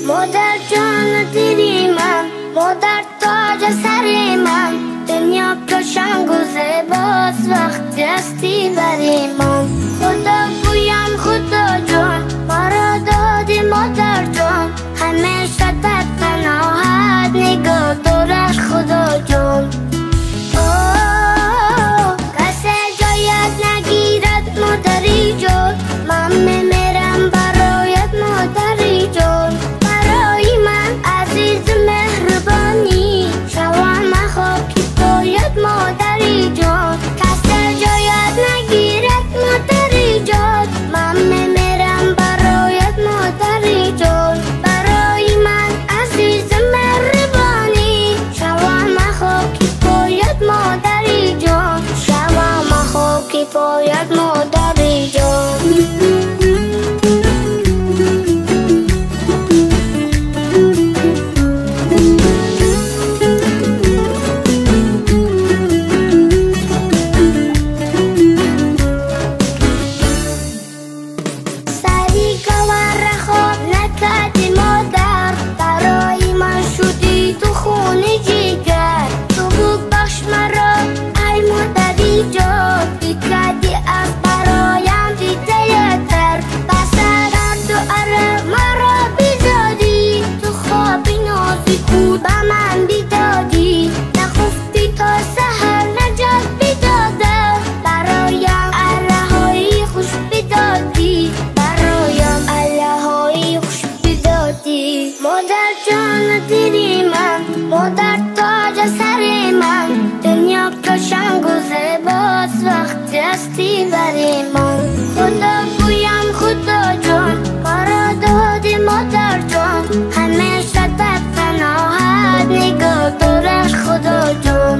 Модар ҷон дили ман, модар тоҷи сари ман, дунё қашанг ва зебост вақти ҳастӣ бари ман. Худо гӯям Худо ҷон, маро додӣ модар ҷон, ҳамеша дар паноҳат нигоҳ дорад Худо ҷон. Касе ҷоят нагирад модари ҷон, ман мемирам бароят модари ҷон. Барои ман азиз меҳрубонӣ, шавам хоки поят модари ҷон. Касе ҷоят нагирад модари ҷон, ман мемирам бароят модари ҷон. Барои ман азиз меҳрубонӣ, шавам хоки поят модари ҷон. Шавам хоки поят модари ҷон. Сари гавара хоб накарди модар, барои ман шудӣ ту хуни ҷигар. Ту бубахш маро ай модари ҷон, бикардӣ аз бароям дидаятар. Ба сардарду ара маро бидодӣ, ту хоби нози худ ба ман бидодӣ. Нахуфтӣ то саҳар наҷот бидода, бароям араҳои хуш бидодӣ. Бароям аллаҳои хуш бидодӣ. Модар ҷон дили ман, модар тоҷи сари ман, дунё қашанг ва зебост вақти ҳастӣ бари ман. Худо гӯям Худо ҷон, маро додӣ модар ҷон, ҳамеша дар паноҳат нигоҳ дорад Худо ҷон.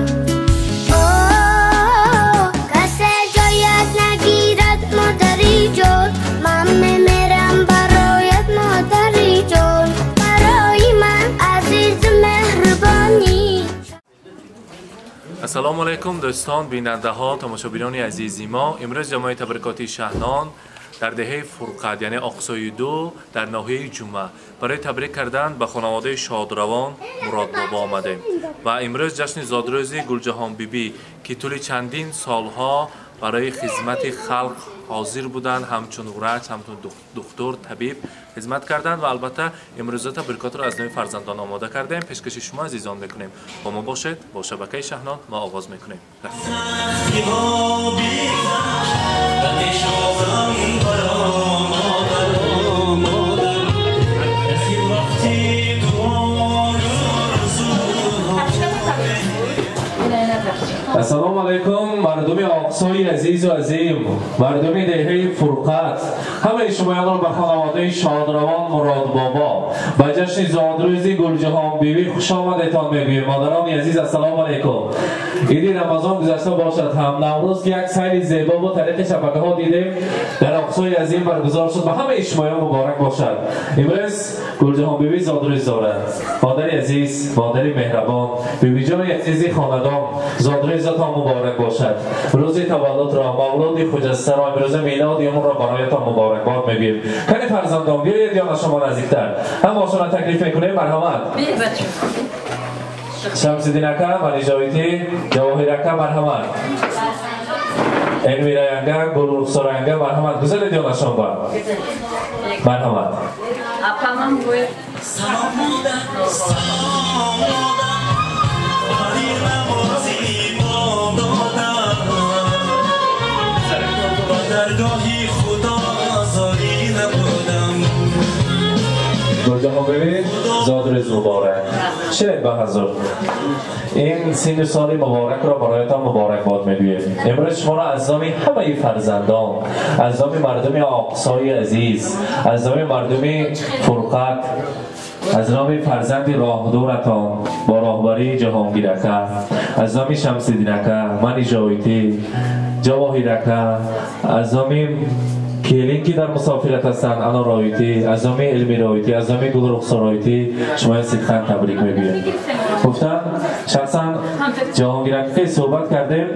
Касе ҷоят нагирад модари ҷон, ман мемирам бароят модари ҷон. Барои ман азиз меҳрубонӣ. Ассалому алайкум дӯстон, бинандаҳо, тамошобинони азизи мо. Имрӯз ҷамоаи табрикоти Шаҳнон дар деҳаи Фурқат, яъне Оқсои ду, дар ноҳияи Ҷумъа барои табрик кардан ба хонаводаи шодравон Муродбобо омадем. Ва имрӯз ҷашни зодрӯзи Гулҷаҳон бибӣ, ки тӯли чандин солҳо барои хизмати халқ ҳозир буданд, ҳамчун врач, ҳамчун духтур, табиб хизмат карданд ва албатта имрӯза табрикотро аз номи фарзандон омода кардем, пешкаши шумо азизон мекунем. Бо мо бошед, бо шабакаи Шаҳнон мо оғоз мекунем. Ассалому алайкум мардуми Оқсои азизу азим, мардуми деҳаи Фурқат, ҳамаи шумоёнро ба хонаводаи шодравон Муродбобо ба ҷашни зодрӯзи Гулҷаҳон бибӣ хуш омадетон мегӯем. Модарони азиз, ассалому алайкум. Иди Рамазон гузашта бошад ҳам, Наврӯз ки як сайри зебо бо тариқи шабакаҳо дидем дар Оқсои азим баргузор шуд, ба ҳамаи шумоён муборак бошад. Имрӯз Гулҷаҳон бибӣ зодрӯз дорад. Модари азиз, модари меҳрабон, бибиҷони азизи хонадон, зодрӯзатон муборак бошад. Рӯзи таваллудро, мавлуди хуҷастаро, имрӯза милоди умрро бароятон муборакбод мегӯем. Кани фарзандон, биёед ёна шумо наздиктар. Ҳамаашонро таклиф мекунем, марҳамат. Шамсиддин ака, Манижоитӣ, Ҷавоҳир ака, марҳамат. Элмира янга, Гулрухсор янга, марҳамат. Гузаред ёна шумо ба. Марҳамат. Апамам гӯяд. Салом модар, салом модар, бари намози бомдодам, ба даргоҳи Худо зорӣ набудам. Гулҷаҳон бибӣ, зодрӯз муборак. Шинед ба ҳазур. Ин сину соли муборакро бароятон муборакбод мегӯем. Имрӯз шуморо аз номи ҳамаи фарзандон, аз номи мардуми Оқсои азиз, аз номи мардуми Фурқат, аз номи фарзанди роҳдуратон бо роҳбарии Ҷаҳонгир ака, аз номи Шамсиддин ака, мани Жоитӣ, Ҷавоҳир ака, аз номи келин ки дар мусофират ҳастанд, Ано Роитӣ, аз номи Илми Роитӣ, аз номи Гулрухсор Роитӣ шумоя сидқан табрик мегӯем. Гуфтам шахсан Ҷаҳонгир ака суҳбат кардем,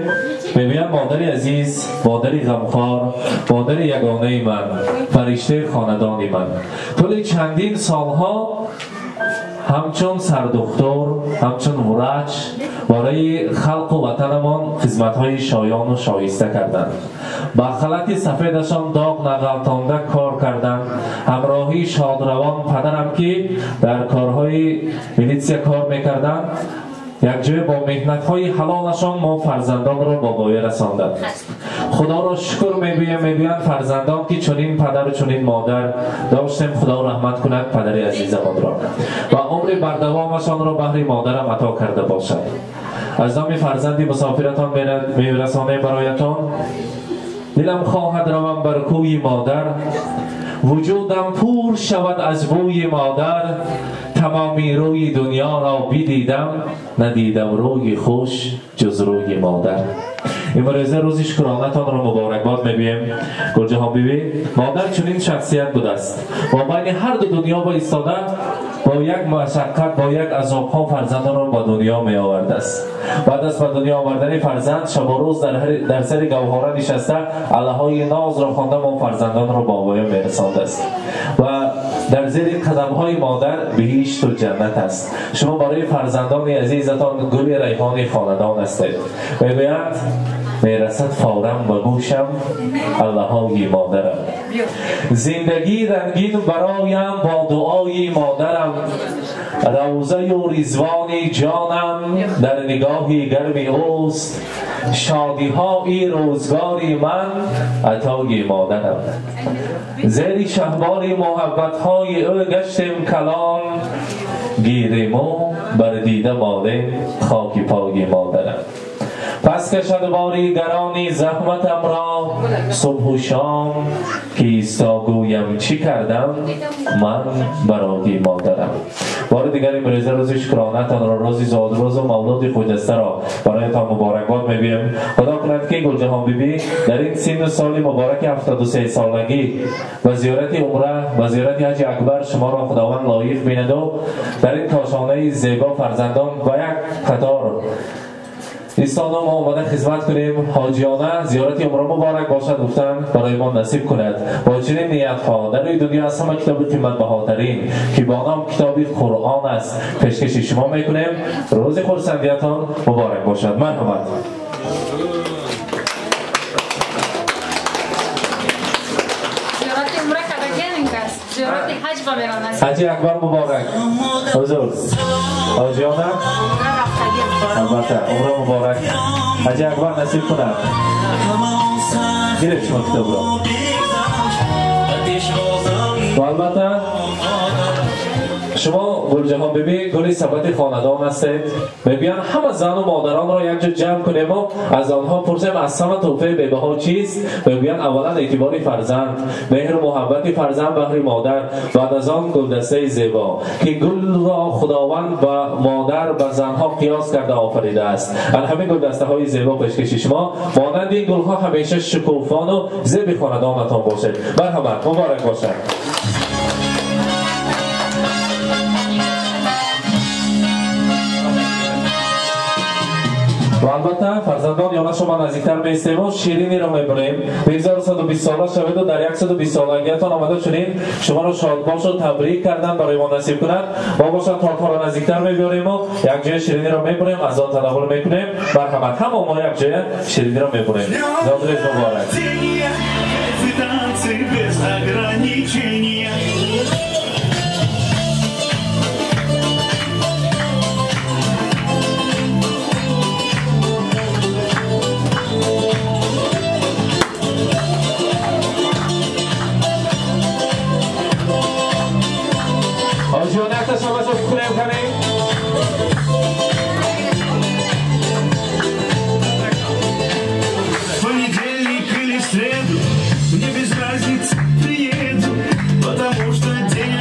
мегӯянд модари азиз, модари ғамхор, модари ягонаи ман, фариштаи хонадони ман. Тӯли чандин солҳо ҳамчун сардухтур, ҳамчун врач барои халқу ватанамон хизматҳои шоёну шоиста карданд. Ба халати сафедашон доғ нағалтонда кор карданд. Ҳамроҳии шодравон падарам, ки дар корҳои милитсия кор мекарданд, якҷоя бо меҳнатҳои ҳалолашон мо фарзандонро ба воя расонданд. Худоро шукр мегӯям, мегӯянд фарзандон, ки чунин падару чунин модар доштем. Худо раҳмат кунад падари азизамонро ва умри бардавомашонро баҳри модарам ато карда бошад. Аз номи фарзанди мусофиратон мерасонем бароятон. Дилам хоҳад равам бар кӯи модар, вуҷудам пур шавад аз бӯи модар. Тамоми рӯи дунёро бидидам, надидам рӯи хуш ҷуз рӯи модар. Имрӯза рӯзи шукронатонро муборакбод мегӯем. Гулҷаҳон бибӣ, модар чунин шахсият будааст. Бо байни ҳар ду дунё ба истода, бо як машаққат, бо як азобҳо фарзандонро ба дунё меовардааст. Баъд аз ба дунё овардани фарзанд, шабу рӯз дар сари гавҳора нишаста, аллаҳои нозро хонда мо фарзандонро ба воя мерасондааст. Ва дар зери қадамҳои модар биҳишту ҷаннат аст. Шумо барои фарзандони азизатон гули райҳони хонадон ҳастед. Мегӯянд мерасад фавран ба гӯшам аллаҳои модарам. Зиндагӣ рангин бароям бо дуои модарам, равзаю ризвони ҷонам дар нигоҳи гарми ӯст. Шодиҳои рӯзгори ман атои модарам. Зери шаҳбори муҳаббатҳои ӯ гаштем калон, гирему бар дида молем хоки пои модарам. Пас кашад бори гарони заҳматамро субҳу шом, ки истогӯям чӣ кардам ман барои модарам. Бори дигар имрӯза рӯзи шукронатонро, рӯзи зодрӯзу мавлуди хуҷастаро бароятон муборакбод мегӯем. Худо кунад, ки Гулҷаҳон бибӣ дар ин синну соли мубораки 73 солагӣ ба зиёрати умра, ба зиёрати ҳаҷи акбар шуморо Худованд лоиқ бинаду дар ин кошонаи зебо фарзандон ба як қатор истода мо омада хизмат кунем. Ҳоҷиёна зиёрати умра муборак бошад гуфтан барои мо насиб кунад. Бо чунин ниятҳо дар рӯи дунё аз ҳама китоби қиматбаҳотарин, ки бо ном китоби Қуръон аст, пешкаши шумо мекунем. Рӯзи хурсандиятон муборак бошад. Марҳамат. Зиёрати умра кардагиан зиёрати ҳаҷ ба меронад. Ҳаҷи акбар муборак. Ҳузур ҳоҷиёна, албатта умра муборак, ҳаҷи акбар насиб кунад. Гиред шумо китобро. Ва албатта шумо Гулҷаҳон бибӣ гули сабати хонадон ҳастед. Мегӯянд ҳама зану модаронро якҷо ҷамъ кунему аз онҳо пурсем аз ҳама тӯҳфаи бебаҳо чист? Мегӯянд аввалан эътибори фарзанд, меҳру муҳаббати фарзанд баҳри модар, баъд аз он гулдастаи зебо, ки гулро Худованд ба модар, ба занҳо қиёс карда офаридааст. Аз ҳамин гулдастаҳои зебо пешкаши шумо, монанди ин гулҳо ҳамеша шукуфону зеби хонадонатон бошед. Марҳамат, муборак бошад. Ва албатта фарзандон ёна шумо наздиктар меистему, шириниро мебурем. 1120 сола шаведу дар 120 солагиятон омада чунин шуморо шодбошу табрик кардан барои мо насиб кунад. Мо бошад тортҳоро наздиктар мебиёрему якҷоя шириниро мебурем, аз он танаввул мекунем. Марҳамат, ҳама мо якҷоя шириниро мебурем. Зодрӯз муборак. Понедельник или среду, мне без разницы, приеду, потому что день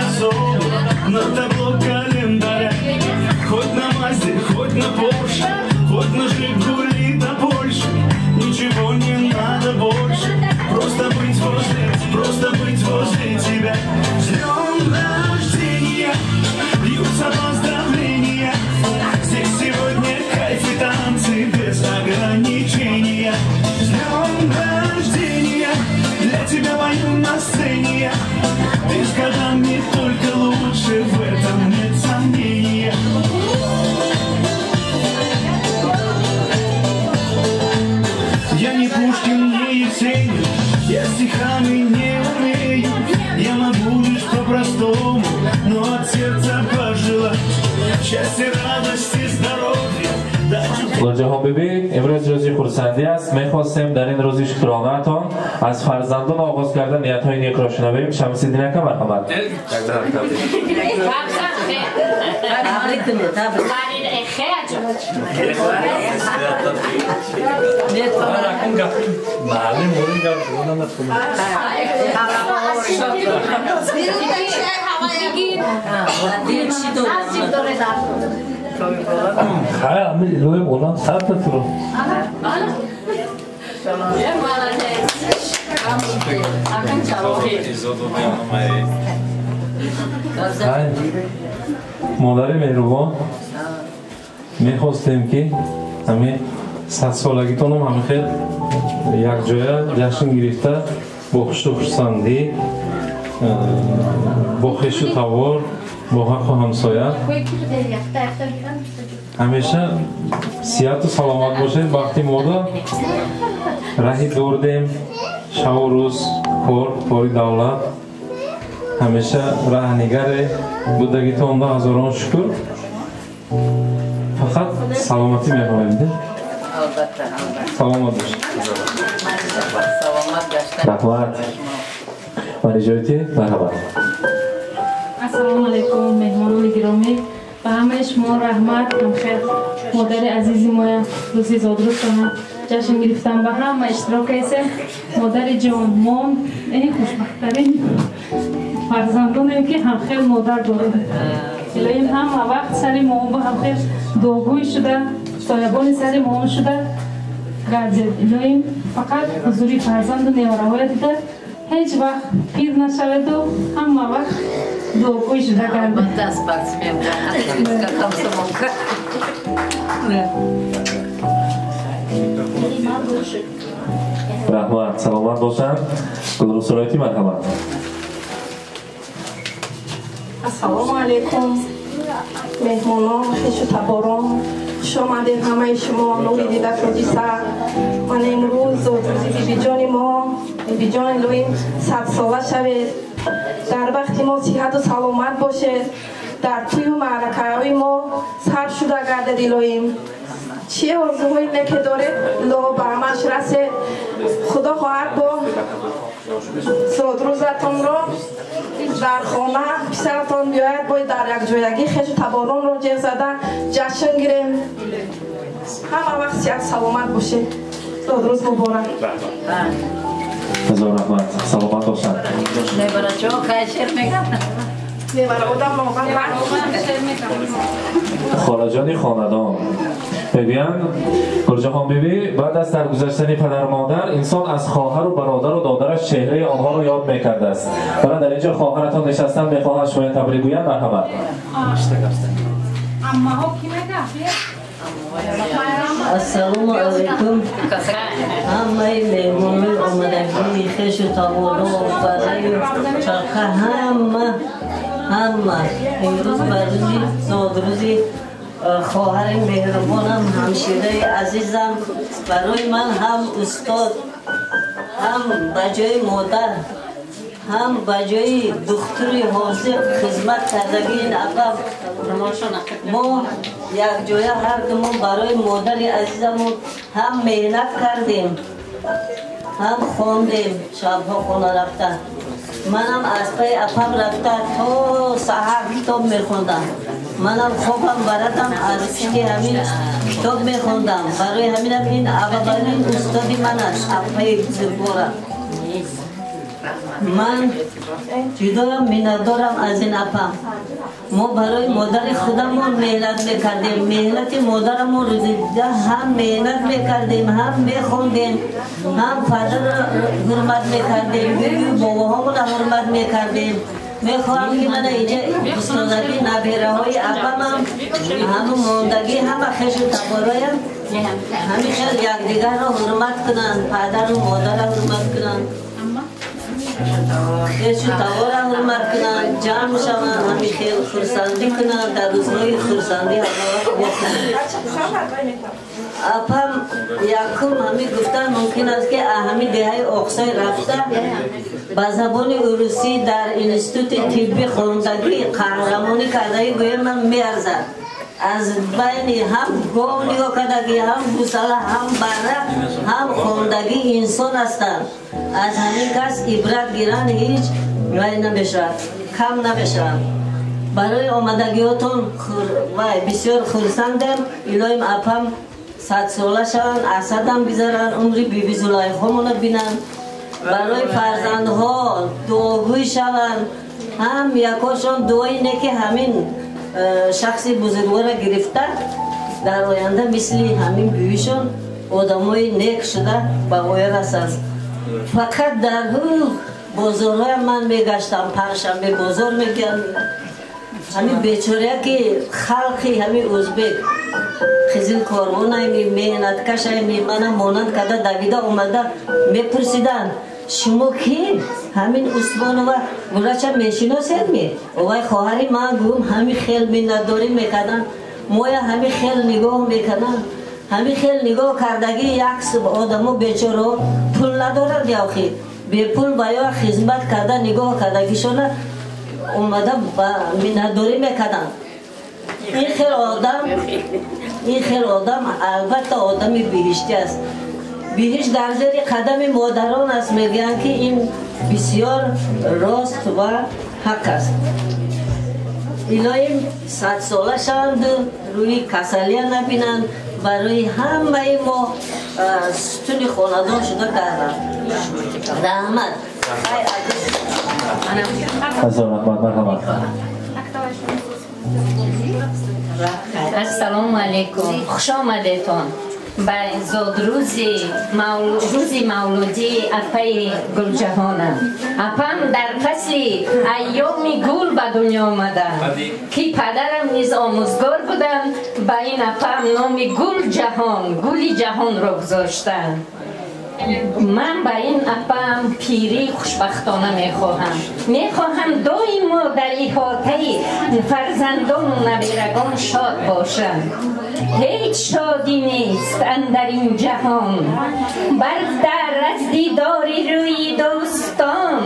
танцы без ограничения. С днем рождения, для тебя пою на сцене. Ты с годами только лучше, в этом нет сомнения. Я не Пушкин, не Есенин, я стихами не умею. Я могу лишь по-простому, но от сердца пожелать счастья, радости, здоровья. Гулҷаҳон биби, имрӯз рӯзи хурсандӣ аст. Мехостем дар ин рӯзи шукронаатон аз фарзандон оғоз карда ниятҳои некро шунавем. Шамсиддин ака, марҳамат. Модари меҳрубон, мехостем ки ҳамин садсолагитонам ҳамин хел якҷоя ҷашн гирифта бо хушу хурсандӣ, бо хешу тавор, бо ҳаққу ҳамсоя ҳамеша сиҳату саломат бошед. Бахти мода раҳи дурдем, шаву рӯз кор, кори давлат ҳамеша раҳнигаре будагитонда ҳазорон шукр. Фақат саломатӣ мехоҳем. Саломат бошед. Раҳмат. Валиҷоти, марҳабат. Ассалому алайкум, меҳмонони гиромӣ. Ба ҳамаи шумо раҳмат. Ҳамхел модари азизи моя рӯзи зодрӯзтона ҷашн гирифтам, ба ҳама иштирок кардем. Модари ҷон, мо ин хушбахттарин фарзандонем ки ҳамхел модар дорем. Илоҳим ҳама вақт сари мо ба ҳамхел дуогӯй шуда, соябони сари мо шуда гардед. Илоҳим фақат ҳузури фарзанду невараҳоя дида ҳеҷ вақт пир нашаведу ҳама вақт дуогӯй шуда гардед. Раҳмат, саломат бошанд. Гулрухсороти, марҳамат. Ассалому алайкум, меҳмонон, хешу таборон, хуш омадед ҳамаи шумо, нури дида тоҷиса. Ман имрӯз зодрӯзи бибиҷони мо, бибиҷони илоҳим садсола шавед, дар бахти мо сиҳату саломат бошед, дар тӯю маъракаҳои мо сар шуда гардед. Илоҳим чӣ орзуҳои неке доред, илоҳо ба ҳамаш расед. Худо хоҳад бо зодрӯзатонро дар хона писаратон биёяд, бояд дар якҷоягӣ хешу таборонро ҷеғ зада ҷашн гирем. Ҳама вақт сиҳат саломат бошед. Зодрӯз муборак. Ҳазор раҳмат, саломат бошанд. Холаҷони хонадон мегӯянд, Гулҷаҳон биби, баъд аз даргузаштани падару модар инсон аз хоҳару бародару додараш чеҳраи онҳоро ёд мекардааст. Бара дар инҷо хоҳаратон нишастан мехоҳанд шумоя табрик гӯянд. Марҳамат. Ассалому алайкум. Ҳамаи меҳмонои омадагии хешу таборон, бараю чарха, ҳама имрӯз ба рӯзи зодрӯзи хоҳари меҳрубонам, ҳамшираи азизам, барои ман ҳам устод, ҳам ба ҷои модар, ҳам ба ҷои духтури ҳозир хизмат кардагии ин ақаб. Мо якҷоя ҳардумон барои модари азизамон ҳам меҳнат кардем, ҳам хондем, шабҳо хона рафта. Манам аз паи апам рафта то саҳар китоб мехондам. Манам хобам барадам аз пишти ҳамин китоб мехондам. Барои ҳаминам ин аввалин устоди ман аст, апаи бузургворам. Ман ҷудоям миннатдорам аз ин апам. Мо барои модари худамон меҳнат мекардем. Меҳнати модарамон рӯзида ҳам меҳнат мекардем, ҳам мехондем, ҳам падарро ҳурмат мекардем, бибию бобоҳомонро ҳурмат мекардем. Мехоҳам ки мана инҷа устодагӣ набераҳои апамам ҳамун мондагӣ ҳама хешу табороям ҳамин хел якдигарро ҳурмат кунанд, падару модарро ҳурмат кунанд, хешу таборро ҳурмат кунанд, ҷамъ шаванд, ҳамин хел хурсандӣ кунанд, дар рӯзҳои хурсандӣ ҳамавақт бошанд. Апам якум ҳамин гуфтан мумкин аст ки ҳамин деҳаи Оқсой рафта ба забони урусӣ дар институти тиббӣ хондагӣ қаҳрамонӣ кардаги гӯям ман меарзад. Аз байни ҳам гов нигоҳ кардагӣ, ҳам гусала, ҳам барра, ҳам хондагӣ инсон ҳастанд. Аз ҳамин кас ибрат гиранд, ҳеҷ вай намешавад, кам намешавад. Барои омадагиҳотон вай бисёр хурсандем. Илоҳим апам 100 сола шаванд, асадам бизаранд, умри биби Зулайхомона бинанд, барои фарзандҳо дуогӯй шаванд. Ҳам якошон дуои не ки ҳамин шахси бузургвора гирифта дар оянда мисли ҳамин бибишон одамои нек шуда ба воя расанд. Фақат дар бозорҳоям ман мегаштам, панҷшанбе бозор мегӯям, ҳамин бечорая ки халқи ҳамин ӯзбек қизил корвонайми, меҳнаткашайми, мана монанд карда давида омада мепурсиданд: шумо ки ҳамин Усмонова Гулача мешиноседми? Овай хоҳари ман гум. Ҳамин хел миннатдорӣ мекарданд, моя ҳамин хел нигоҳ мекарданд. Ҳамин хел нигоҳ кардагӣ як одамо бечоро пул надоранд, яохи бепул ба ё хизмат карда нигоҳ кардагишона омада ба миннатдорӣ мекарданд. Ин хел одам, ин хел одам албатта одами биҳиштӣ аст. Биҳишт дар зери қадами модарон аст мегӯянд, ки ин бисёр рост ва ҳақ аст. Илоҳим 100 сола шаванду рӯи касалия набинанд, барои ҳамаи мо сутуни хонадон шуда карданд. Раҳмат. Ҳазор раҳмат, марҳамат. Ассалому алайкум, хуш омадетон ба зодрӯзи рӯзи мавлудии апаи Гулҷаҳонам. Апам дар фасли айёми гул ба дунё омаданд, ки падарам низ омӯзгор буданд. Ба ин апам номи Гулҷаҳон, гули ҷаҳонро гузоштанд. Ман ба ин апам пирии хушбахтона мехоҳам. Мехоҳам доимо дар иҳотаи фарзандону набирагон шод бошам. Ҳеҷ шодӣ нест андар ин ҷаҳон бартар аз дидори рӯи дӯстон,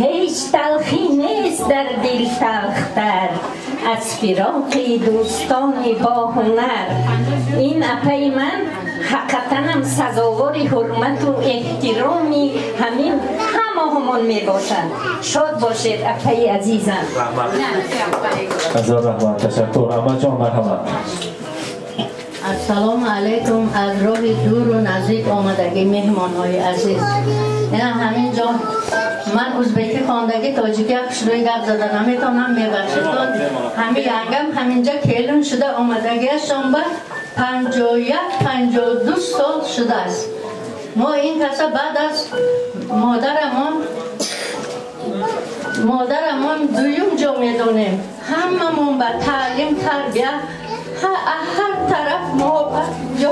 ҳеҷ талхӣ нест дар дил талхтар аз фироқи дӯстони боҳунар. Ин апаи ман ҳақиқатанам сазовори ҳурмату эҳтироми ҳамин ҳамаҳомон мебошанд. Шод бошед, апаи азизам. Ҳазор раҳмат, ташаккур. Амаҷон, марҳамат. Ассалому алайкум, аз роҳи дуру наздик омадагӣ меҳмонҳои азиз. Ина ҳамин ҷо ман узбекӣ хондагӣ, тоҷикия хушрӯй гап зада наметавонам, мебахшедон. Ҳамин янгам ҳаминҷа келин шуда омадагиашон ба 51, 52 сол шудааст. Мо ин каса баъд аз модарамон дуюм ҷо медонем. Ҳамамон ба таълим, тарбия, ҳар тараф мо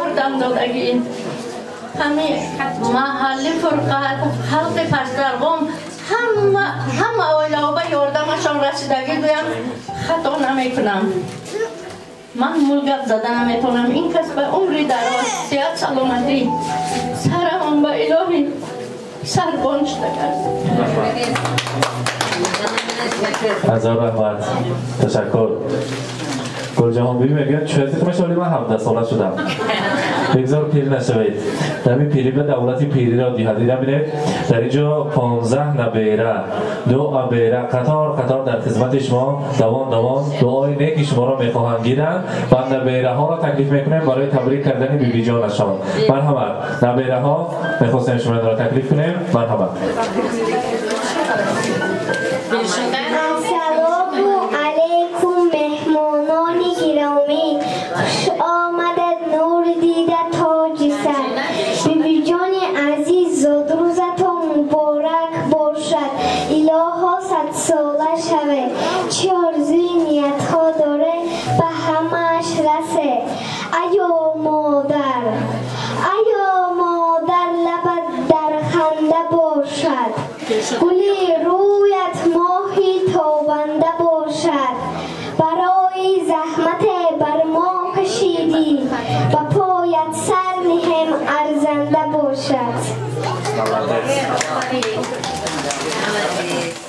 ёрдам додагием. Ҳами маҳалли Фурқат, халқи Пастдарғом, ҳама оилаҳо ба ёрдамашон расидагӣ гӯям, хато намекунам. Ман мул гап зада наметавонам. Ин кас ба умри дароз, сиҳат, саломатӣ, сарамон ба илоҳӣ сарбон шуда кард. Ҳазор раҳмат, ташаккур. Гулҷаҳон биби мегӯяд, чӯяти мешавӣ, ман 17 сола шудам. Бигзор пир нашавед, дами пирӣ ба давлати пириро диҳад. Дида бинед, дар инҷо 15 набера, ду абера қатор қатор дар хизмати шумо давон давон дуои неки шуморо мехоҳанд гиранд ва набераҳоро таклиф мекунем барои табрик кардани бибиҷонашон. Марҳамат, набераҳо, мехостем шуморо таклиф кунем, марҳамат. Ассалому алайкум, меҳмонони гиромӣ, хуш омадед, нури дида, тоҷи сар. Бибиҷони азиз, зодрӯзатон муборак бошад, илоҳо 100 сола шавед. бароят сар ниҳем арзанда бошад.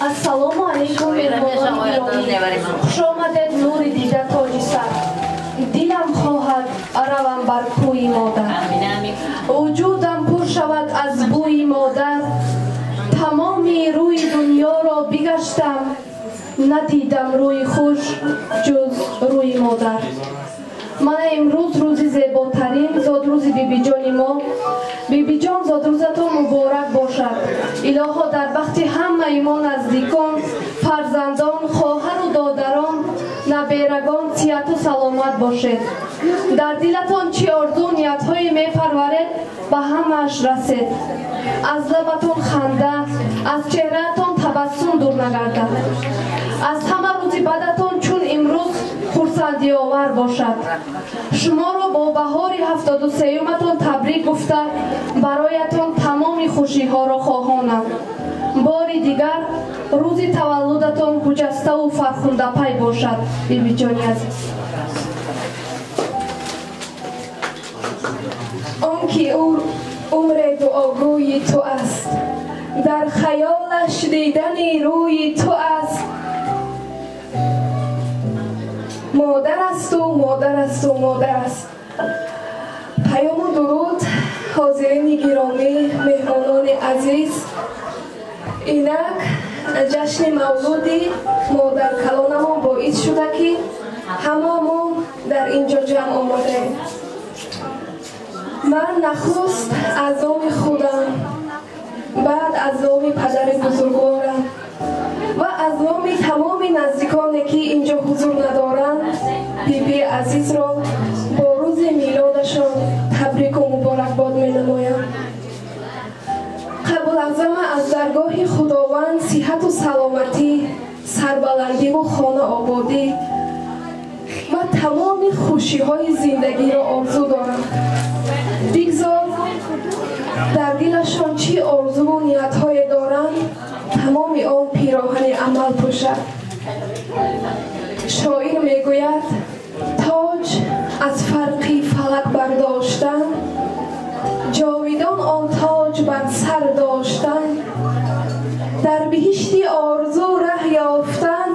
Ассалому алайкум меҳмонони гиромӣ. Хуш омадед нури дида тоҷи сар. Дилам хоҳад равам бар кӯи модар. Вуҷудам пур шавад аз бӯи модар. Тамоми рӯи дунёро бигаштам, надидам рӯи хуш ҷуз рӯи модар. Мана имрӯз рӯзи зеботарин зодрӯзи бибиҷони мо. Бибиҷон, зодрӯзатон муборак бошад. Илоҳо дар бахти ҳамаи мо наздикон, фарзандон, хоҳару додарон, наберагон сиҳату саломат бошед. Дар дилатон чӣ орзу ниятҳое мепарваред, ба ҳамааш расед. Аз лабатон ханда, аз чеҳраатон табассум дур нагардад. Аз ҳама рӯзи бадатон чун имрӯз хурсандиовар бошад. Шуморо бо баҳори 73-уматон табрик гуфта, бароятон тамоми хушиҳоро хоҳонам. Бори дигар рӯзи таваллудатон ҳуҷаставу фархундапай бошад, бибиҷони азиз. Он ки умре дуогӯи ту аст, дар хаёлаш дидани рӯи ту аст. Модар асту, модар асту, модар аст. Паёму дуруд, ҳозирини гиромӣ, меҳмонони азиз. Инак ҷашни мавлуди модаркалонамон боис шуда, ки ҳамаамон дар ин ҷо ҷамъ омадаем. Ман нахуст аз номи худам, баъд аз номи падари бузургворам ва аз номи тамоми наздиконе, ки ин ҷо ҳузур надоранд, биби азизро бо рӯзи милодашон табрику муборакбод менамоям. Қабл аз ҳама аз даргоҳи Худованд сиҳату саломатӣ, сарбаландиву хонаободӣ ва тамоми хушиҳои зиндагиро орзу дорам. Бигзор дар дилашон чӣ орзуву ниятҳое доранд, тамоми он пироҳани амал пӯшад. Шоир мегӯяд: тоҷ аз фарқи фалак бардоштан, ҷовидон он тоҷ бар сар доштан, дар биҳишти орзу раҳ ёфтан,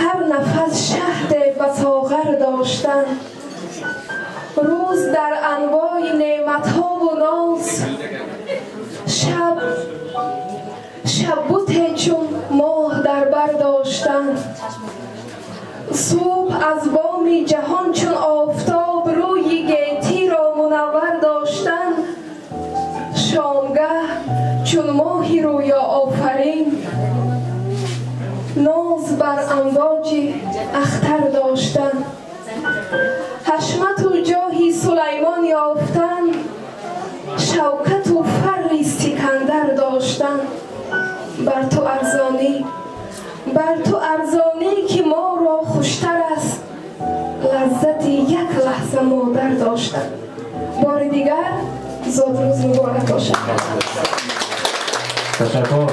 ҳар нафас шаҳде ба соғар доштан. Рӯз дар анвои неъматҳову ноз, шаб буте чун моҳ дар бар доштан. Субҳ аз боми ҷаҳон чун офтоб рӯи гетиро мунаввар доштан. Шомгаҳ чун моҳи рӯёофарин ноз бар амвоҷи ахтар доштан. Ҳашмату ҷоҳи Сулаймон ёфтан, шавкату фарри Сикандар доштан. Бар ту арзонӣ, бар ту арзонӣ, ки моро хуштар аст лаззати як лаҳза модар доштан. Бори дигар зодрӯз муборак бошад. Ташаккур.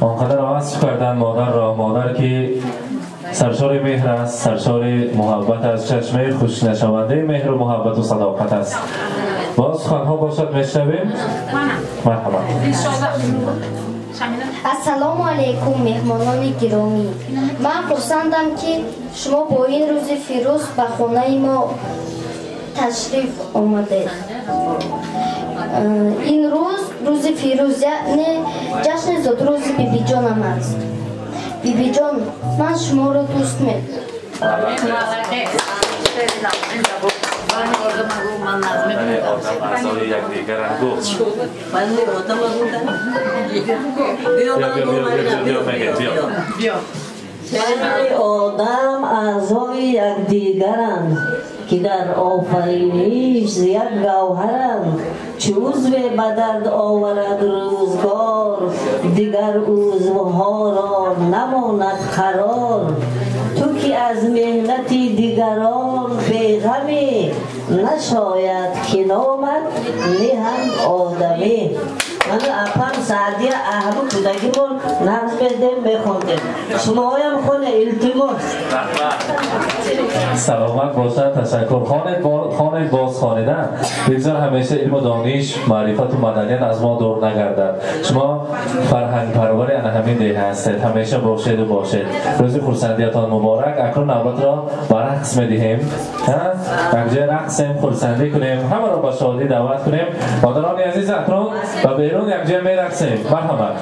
Он қадар васф карданд модарро, модар ки саршори меҳр аст, саршори муҳаббат аст, чашмаи хушнашавандаи меҳру муҳаббату садоқат аст. Боз суханҳо бошад, мешнавем. Марҳамат. Ассалому алайкум, меҳмонони гиромӣ. Ман хурсандам, ки шумо бо ин рӯзи фирӯз ба хонаи мо ташриф омадед. Ин рӯз рӯзи фирӯз, яъне ҷашни зодрӯзи бибиҷонам аст. Бибиҷон, ман шуморо дӯст медорам. Аъзои якдигаранд гуфт. Одам аъзои якдигаранд, ки дар офариниш як гавҳаранд. Чӣ узве ба дард оварад рӯзгор, дигар узвҳоро намонад қарор. Ту ки аз меҳнати дигарон беғамӣ, нашояд ки номат ниҳанд одамӣ. Ман апам Саъдия аҳлу кӯдакимон нағз медем, мехондем. Шумоям хоне, илтимос. Саломат бошад, ташаккур. Хонед, хонед, боз хонидан. Бигзор ҳамеша илму дониш, маърифату маданият аз мо дур нагардад. Шумо фарҳангпарвари ана ҳамин деҳа ҳастед. Ҳамеша бошеду бошед. Рӯзи хурсандиятон муборак. Акнун навбатро ба рақс медиҳем. Якҷоя рақсем, хурсандӣ кунем, ҳамаро ба шодӣ даъват кунем. Модарони азиз, акнун ба берун якҷоя мерақсем. Марҳамат.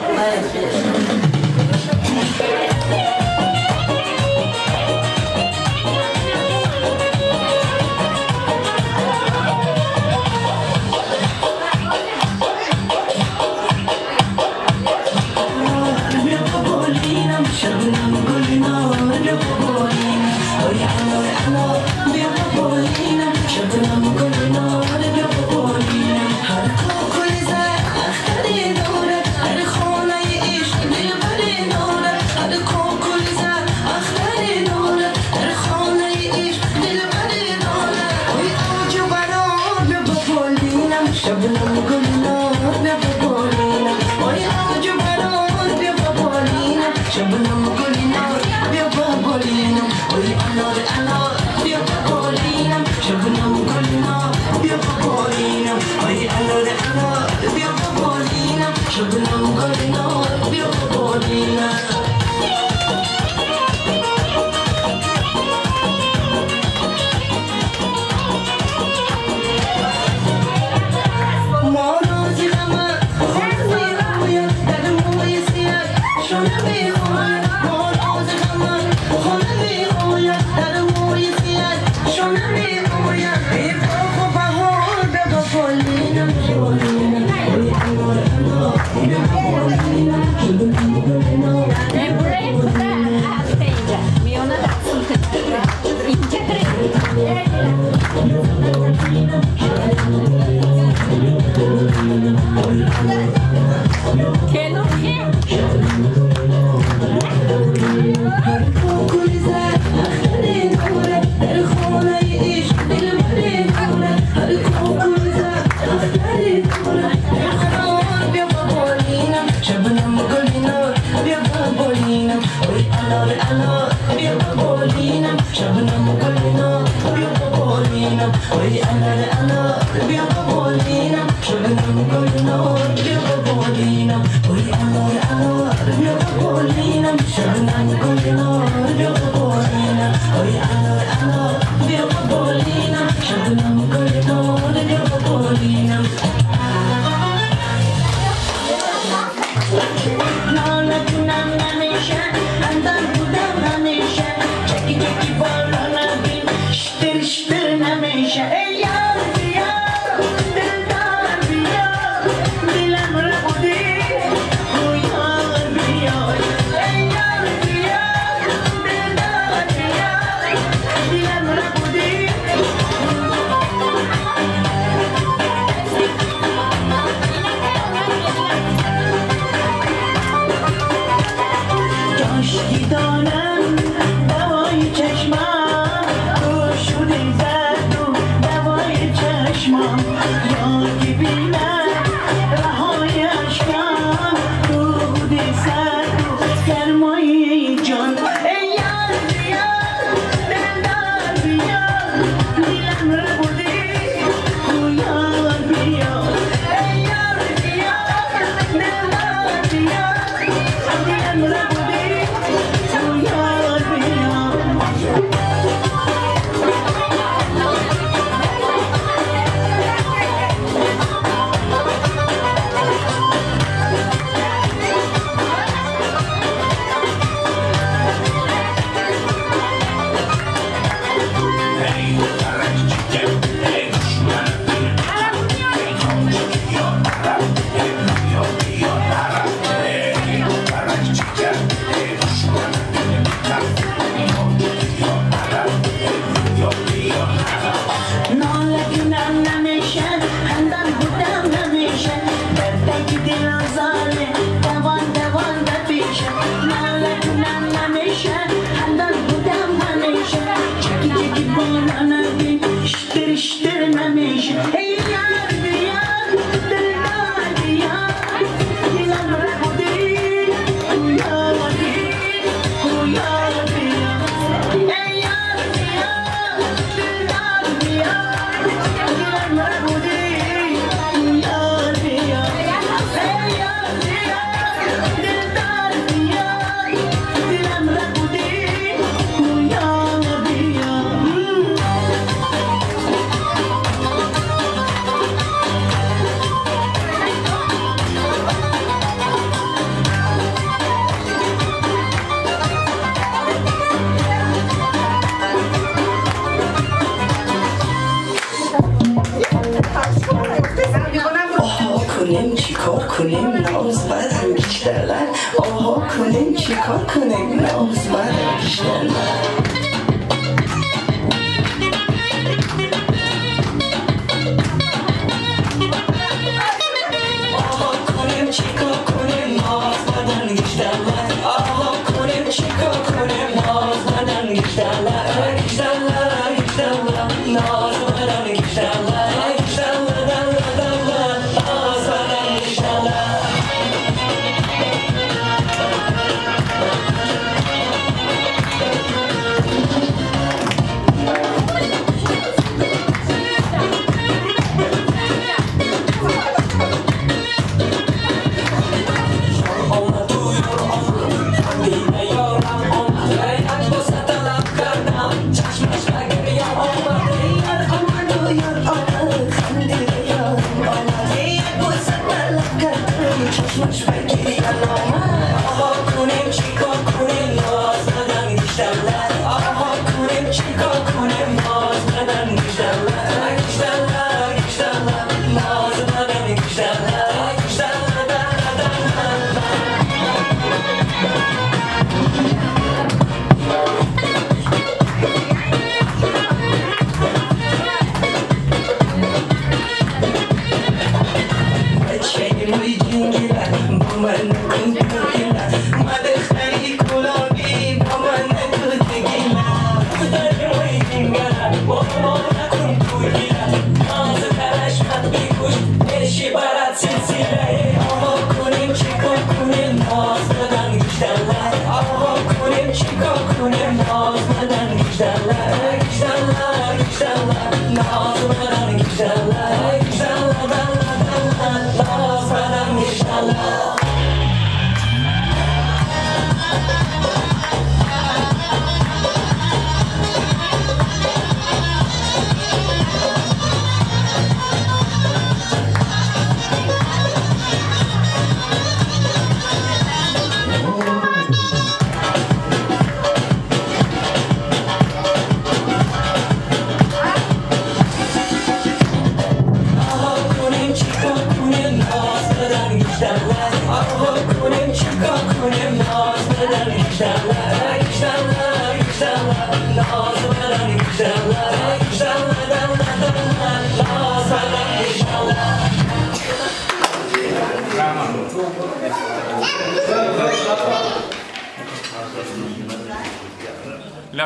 Ey yar, yar, dildar, yar. کنیم چیکار کنیم ناز بدن گیشتلن آها کنیم چیکار کنیم ناز بدن گیشتلن آها کنیم چیکار کنیم ناز بدن گیشتلن آها کنیم چیکار کنیم ناز بدن گیشتلن گیشتلن گیشتلن ناز بدن گیشتلن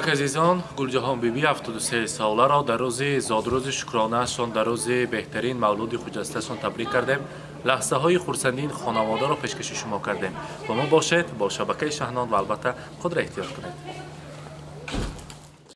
Инак азизон, Гулҷаҳон биби 73 соларо дар рӯзи зодрӯзи шукронаашон, дар рӯзи беҳтарин мавлуди хуҷасташон табрик кардем. Лаҳзаҳои хурсандии ин хонаводаро пешкаши шумо кардем. Бо мо бошед, бо шабакаи Шаҳнон ва албатта худро эҳтиёт кунед.